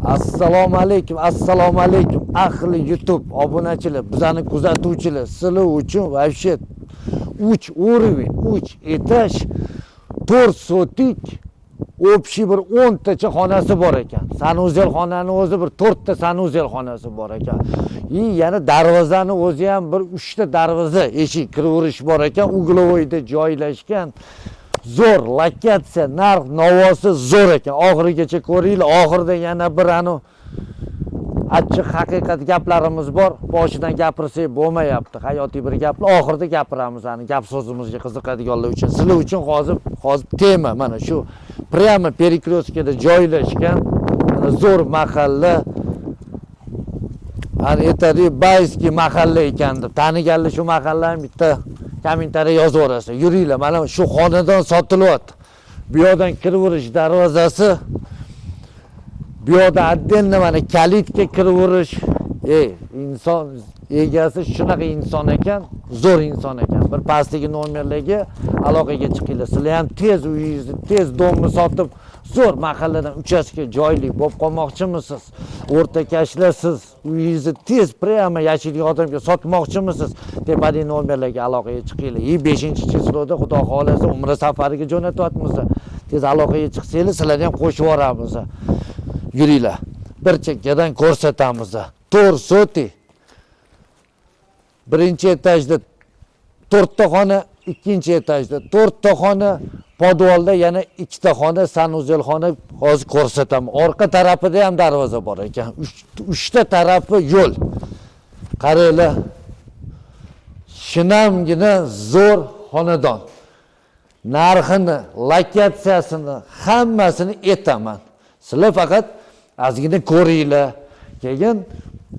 Assalomu alaykum, assalomu alaykum, ahli YouTube obunachilar, bizani kuzatuvchilar. Sizlar uchun вообще 3 уровень, 3 этаж, 4 sotik, общий bir 10 tacha xonasi bor ekan. Санузел xonani o'zi bir 4 ta санузел xonasi bor ekan. И yana darvozani o'zi ham bir 3 ta darvoza, eshik kiraverish bor ekan, угловой da joylashgan. Zo'r lokatsiya, narx navosi zo'r ekan. Oxirigacha ko'ringlar. Oxirida yana bir anu achchiq haqiqat gaplarimiz bor. Boshidan gapirsak bo'lmayapti. Hayotiy bir gaplar oxirida gapiramiz, ani gap so'zimizga qiziqadiganlar uchun. Sizlar uchun hozir tema mana shu, прямо перекресткада joylashgan, mana zo'r mahalla. Hani aytadi, байский mahalla ekan deb. Taniganlar shu mahallani bitta kommentariy yozib yuborasiz. Yuringlar, mana shu xonadon sotilyapti. Bu yoqdan kiraverish darvozasi, bu yoqda отдельно mana калитка kiraverish. Ey, inson egasi shunaqa inson ekan, zo'r inson ekan. Bir pastdagi nomerlarga aloqaga chiqinglar. Sizlar ham tez uyingizni, tez дом ni sotib, zo'r mahalladan uchastka joyli bo'lib qolmoqchimisiz? O'rtakashlarsiz uyingizni tez прямо yashaydigan odamga sotmoqchimisiz? Tepadagi nomerlarga aloqaga chiqinglar. И 5-число da, Xudo xohlasa, umra safariga jo'natyapmiz. Tez aloqaga chiqsanglar, sizlarni ham qo'shib yuboramiz. Yuringlar. Bir chekkadan ko'rsatamiz. 4 sotik. Birinchi etajda to'rtta xona, ikkinchi etajda to'rtta xona, подвал da yana ikkita xona, санузел xona, hozir ko'rsataman. Orqa tarafida ham darvoza bor ekan. Uchta tarafi yo'l. Qaranglar. Shinamgina zo'r xonadon. Narxini, lokatsiyasini, hammasini aytaman. Sizlar faqat ozgina ko'ringlar. Keyin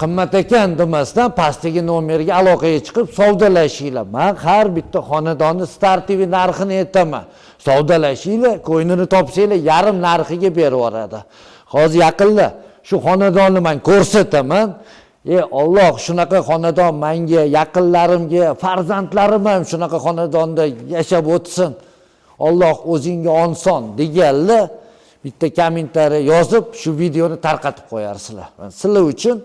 qimmat ekan demasdan pastdagi nomerga aloqaga chiqib savdolashinglar. Man har bitta xonadonni стартовый narxini aytaman. Savdolashinglar, ko'nglini topsanglar, yarim narxiga berib yuboradi. Hozir yaqinda shu xonadonni man ko'rsataman. E Alloh, shunaqa xonadon menga, yaqinlarimga, farzandlarim ham shunaqa xonadonda yashab o'tsin. Alloh o'zingga oson deganlar bitta kommentariy yozib, shu videoni tarqatib qo'yarsizlar. Sizlar uchun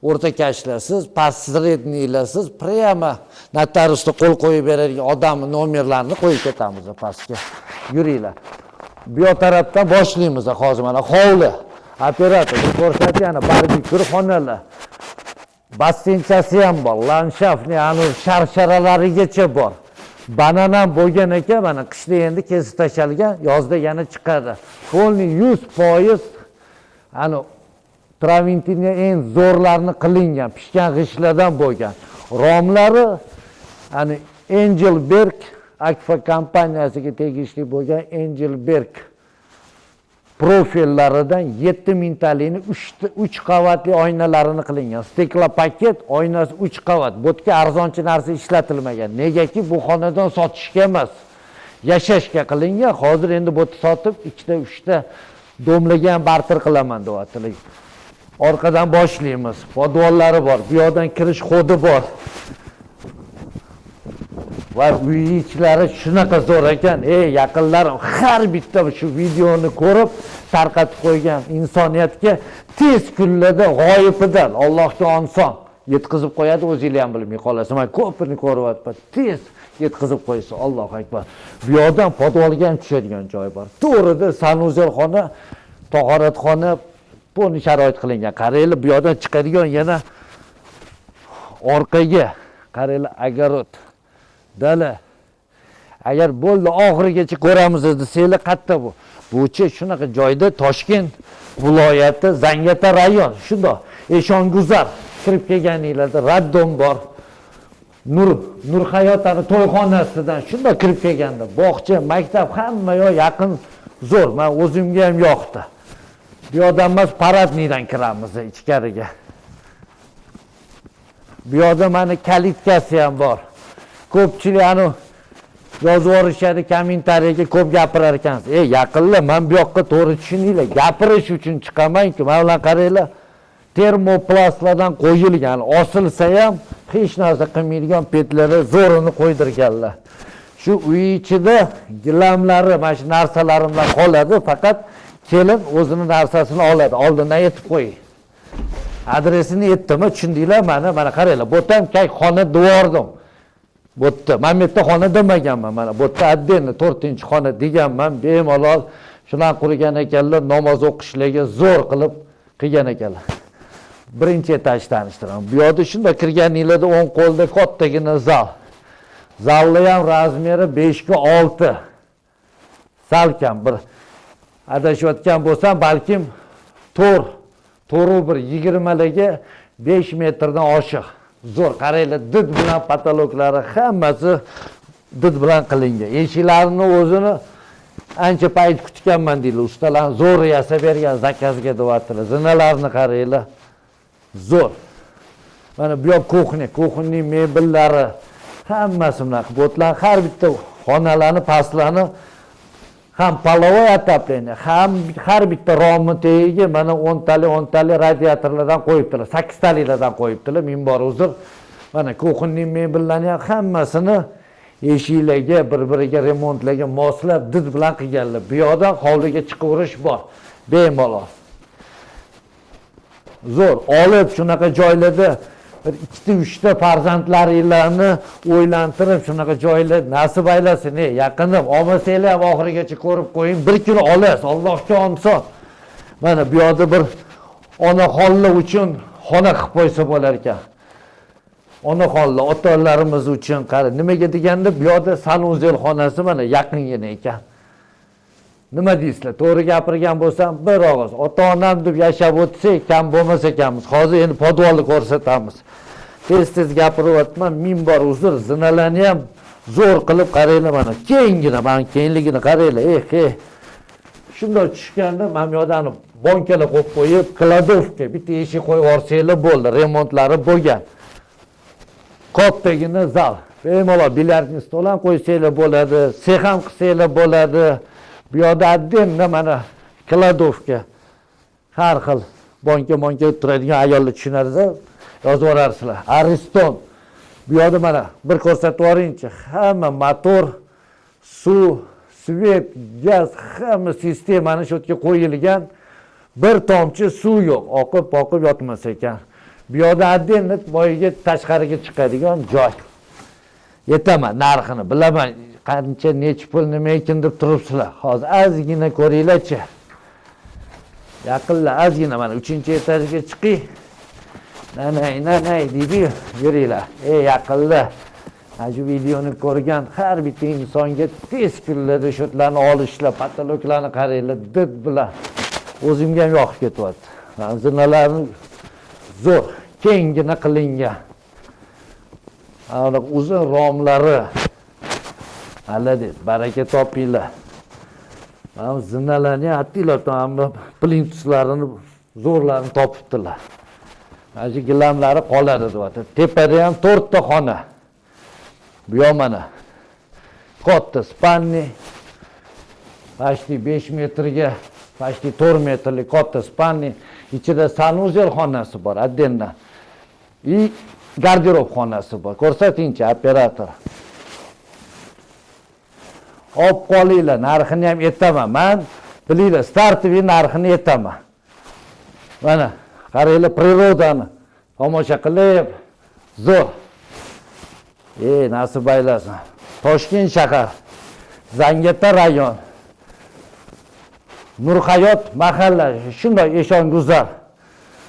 o'rtakashlarsiz, посредник larsiz, прямо notariusda qo'l qo'yib beradigan odamni nomerlarini qo'yib ketamiz pastga. Yuringlar. Bu yoq tarafdan boshlaymiz hozir, mana hovli. Operator ko'rsatdi, yana barbekyu xonalar. Basseynchasi ham bor, ландшафтный, anu sharsharalarigacha bor. Banan ham bo'lgan ekan, mana qishda endi kesib tashalgan, yozda yana chiqadi. Полный 100% anu travertinga eng zo'rlarini qilingan, pishgan g'ishtlardan bo'lgan. Romlari ani Engelberg, Akfa kompaniyasiga tegishli bo'lgan Engelberg profillaridan 7 mingtalikni 3 qavatli oynalarini qilingan. Стеклопакет oynasi 3 qavat. Bu yerga arzonchi narsa ishlatilmagan. Negaki bu xonadon sotishga emas, yashashga qilingan. Hozir endi bu yerda sotib, ikkita, uchta дом larga ham barter qilaman deyaptilar. Orqadan boshlaymiz. Подвал lari bor. Bu yoqdan kirish ход i bor. Va uy ichlari shunaqa zo'r ekan. Ey yaqinlarim, har bitta shu videoni ko'rib tarqatib qo'ygan insoniyatga tez kunlarda g'oyibidan Allohga oson yetkazib qo'yadi, o'zinglar ham bilmay qolasiz. Man ko'pini ko'ryapman. Tez yetkazib qo'ysa, Allohu akbar. Bu yoqdan подвал ga ham tushadigan joy bor. To'g'rida санузел xona, tahoratxona, полный sharoit qilingan. Qaranglar, bu yoqdan chiqadigan yana orqaga qaranglar, огород, dala. Agar bo'ldi, oxirigacha ko'ramiz desanglar, qayerda bu? Buchi shunaqa joyda, Toshkent viloyati, Zangiota rayon, shundoq Eshonguzar kirib kelganinglarda роддом bor. Nurhayot to'yxonasidan shundoq kirib kelganda bog'cha, maktab, hamma yoq yaqin, zo'r. Man o'zimga ham yoqdi. Bu yoqdan emas, парадный dan kiramiz ichkariga. Bu yoqda mana калитка si ham bor. Ko'pchilik anu yozib yuborishadi kommentariyaga, ko'p gapirar ekansiz. Ey yaqinlar, man bu yoqqa, to'g'ri tushuninglar, gapirish uchun chiqamanku. Mana bular, qaranglar, termoplastlardan qo'yilgan, osilsa ham hech narsa qilmaydigan петля lar zo'rini qo'ydirganlar. Shu uy ichida gilamlari, mana shu narsalarim bilan qoladi, faqat Kelin o'zini narsasini oladi, oldindan aytib qo'ying. Adresini aytdimi, tushundinglar? Mana, mana qaranglar, bu yerda ham как xona devordim. Bu yerda, mana bu yerda xona demaganman, mana bu yerda отдельно 4-xona deganman, bemalol shunaqa qurgan ekanlar, namoz o'qishligi zo'r qilib qilgan ekanlar. Birinchi etaj tanishtiraman. Bu yoqda shunday kirganinglarda o'ng qo'lda kattagina zal. Zalni ham размер i 5 ga 6. Salkam bir adashayotgan bo'lsam, balkim 4 to'ru bir 20 ligi 5 metrdan oshiq. Zo'r, qaranglar, did bilan потолок lari hammasi did bilan qilingan. Eshiklarni o'zini ancha payt kutganman deydi. Ustalar zo'r yasab bergan заказ ga deyaptilar. Zinalarni qaranglar. Zo'r. Mana bu yoq кухня, кухня ning mebellari hammasi bunaqa. Bu yerlar har bitta xonalarni, pastlarni ham половой отопление, ham har bitta romni tagiga mana 10 tali 10 tali radiatorlardan qo'yibdilar, 8 talilardan qo'yibdilar, ming bor uzr. Mana кухня ning mebellarni ham hammasini eshiklarga, bir biriga remontlarga moslab did bilan qilganlar. Bu yoqdan hovliga chiqaverish bor bemalol. Zo'r olib shunaqa joylarda bir ikkita uchta farzandlaringlarni o'ylantirib shunaqa joylar nasib aylasin. Ey yaqinim, olmasanglar ham oxirigacha ko'rib qo'ying, bir kuni olasiz, Allohga oson. Mana bu yoqda bir onaxonlar uchun xona qilib qo'ysa bo'lar ekan, onaxonlar, ota onalarimiz uchun. Qara, nimaga deganda, bu yoqda санузел xonasi mana yaqingina ekan. Nima deysizlar, to'g'ri gapirgan bo'lsam, bir og'iz ota onam deb yashab o'tsak, kam bo'lmas ekanmiz. Hozir endi podvalni ko'rsatamiz. Tez tez gapiryapman, ming bor uzr. Zinalarni ham zo'r qilib qaranglar, mana kenggina, mana kengligini qaranglar. Eh eh, shundoq tushganda mana bu yoqdan bonkalar qo'yib qo'yib, кладовка, bitta eshik qo'yib yuborsanglar bo'ldi, remontlari bo'lgan. Kattagina zal, bemalol бильярдный stol ham qo'ysanglar bo'ladi, sex ham qilsanglar bo'ladi. Bu yoqda отдельно mana кладовка, har xil bonka monka turadigan, ayollar tushunadida, yozib yuborarsizlar Ariston. Bu yoqda mana bir ko'rsatib yuboringchi, hamma motor, suv, свет, gaz, hamma sistemani shu yerga qo'yilgan, bir tomchi suv yo'q, oqib oqib yotmas ekan. Bu yoqda отдельно boyagi tashqariga chiqadigan joy. Yetaman, narxini bilaman, qancha, nechi pul, nima ekan deb turibsizlar. Hozir ozgina ko'ringlarchi, yaqinlar, ozgina mana uchinchi etajga chiqing. Nanay nanay deydiyu, yuringlar ey yaqinlar. Mana shu videoni ko'rgan har bitta insonga tez kunlarda shu yerlarni olishlar. Потолок larni qaranglar, did bilan, o'zimga ham yoqib ketyapti. Mana zinalarni zo'r kenggina qilingan. Mana uzun romlari. Молодец, baraka topinglar. Mana bu zinalarni ham attinglar, mana plintuslarini zo'rlarini topibdilar. Mana shu gilamlari qoladi deyapti. Tepada ham to'rtta xona. Bu yoq mana katta спальни, почти 5 metrga почти 4 metrlik katta спальни, ichida санузел xonasi bor отдельно и garderob xonasi bor. Ko'rsatingchi, operator. Olib qolinglar, narxini ham aytaman man, bilinglar, стартовый narxini aytaman. Mana qaranglar, природа ni tomosha qilib, zo'r. Ey, nasib aylasin. Toshkent shahar, Zangiota rayon, Nurhayot mahalla, shunday Eshonguzar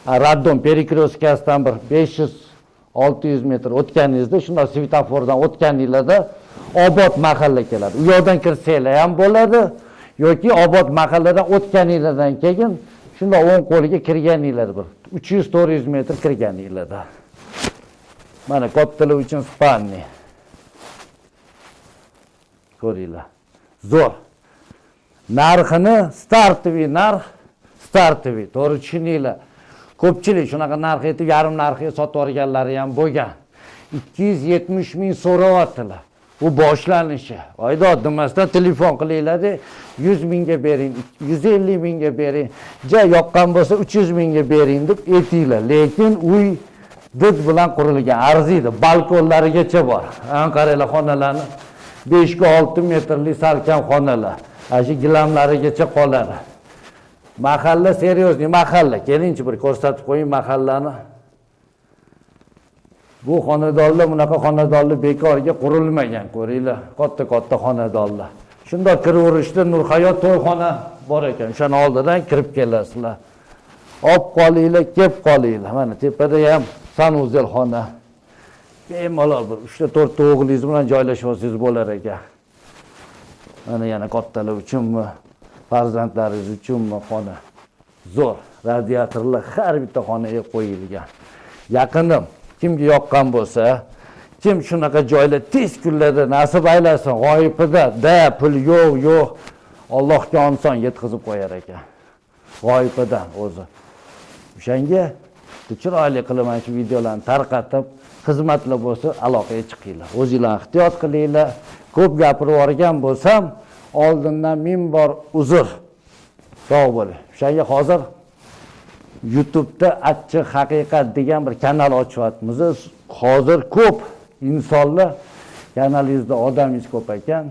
роддом перекрёстка sidan bir 500-600 metr o'tganingizda, shunday svetofordan o'tganinglarda Obod mahalla keladi. U yoqdan kirsanglar ham bo'ladi yoki Obod mahalladan o'tganinglardan keyin shunday o'ng qo'lga kirganinglar, bir 300-400 metr kirganinglarda mana kattalar uchun спальни, ko'ringlar, zo'r. Narxini, стартовый narx, стартовый, to'g'ri tushuninglar, ko'pchilik shunaqa narx aytib, yarim narxiga sotib yuborganlari ham bo'lgan. 270 ming so'rayaptilar, bu boshlanishi. Oydod demasdan telefon qilinglarda, 100 mingga bering, 150 mingga bering, ja yoqqan bo'lsa 300 mingga bering deb aytinglar. Lekin uy did bilan qurilgan, arziydi, balkonlarigacha bor. Ana qaranglar xonalarni, 5 ga 6 metrli salkam xonalar, ana shu gilamlarigacha qoladi. Mahalla серьезный mahalla. Kelingchi, bir ko'rsatib qo'ying mahallani. Bu xonadonlar, bunaqa xonadonlar bekorga qurilmagan, ko'ringlar, katta katta xonadonlar. Shundoq kiraverishda Nurhayot to'yxona bor ekan, o'shani oldidan kirib kelasizlar. Olib qolinglar, kelib qolinglar. Mana tepada ham санузел xona. Bemalol bir uchta to'rtta o'g'lingiz bilan joylashib olsangiz bo'lar ekan. Mana yana kattalar uchunmi, farzandlaringiz uchunmi xona. Zo'r, radiatorlar har bitta xonaga qo'yilgan. Yaqinim, kimga yoqqan bo'lsa, kim shunaqa joylar tez kunlarda nasib aylasin, g'oyibida da pul yo'q, yo'q, Allohga oson yetkazib qo'yar ekan. G'oyibidan o'zi. O'shanga chiroyli qilib mana shu videolarni tarqatib, xizmatlar bo'lsa aloqaga chiqinglar. O'zinglar ehtiyot qilinglar. Ko'p gapirib yuborgan bo'lsam, oldindan ming bor uzr. Sog' bo'ling. O'shanga hozir YouTube'da Achchiq haqiqat degan bir kanal ochyapmiz. Hozir ko'p insonlar kanalingizda odamingiz ko'p ekan.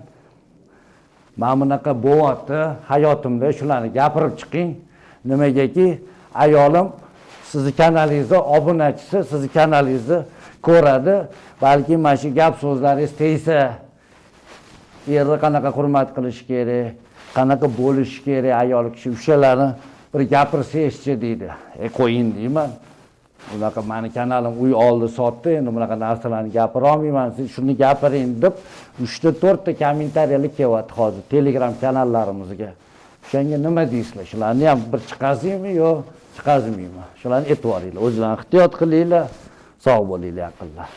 Mana bunaqa bo'lyapti hayotimda, shularni gapirib chiqing. Nimagaki ayolim sizni kanalingizda obunachisi, sizni kanalingizni ko'radi. Balki mana shu gap so'zlaringiz tegsa, erni qanaqa hurmat qilish kerak, qanaqa bo'lishi kerak ayol kishi, o'shalarni bir gapirsangizchi deydi. E qo'ying deyman. Unaqa mani kanalim uy oldi sotdi, endi bunaqa narsalarni gapira olmayman, siz shuni gapiring deb 3 ta 4 ta kommentariyalar kelyapti hozir Telegram kanallarimizga. O'shanga nima deysizlar? Shularni ham bir chiqazaymi yo chiqazmaymi? Shularni e'tiboringlar. O'zinglarni ehtiyot qilinglar. Sog' bo'linglar, yaqinlar.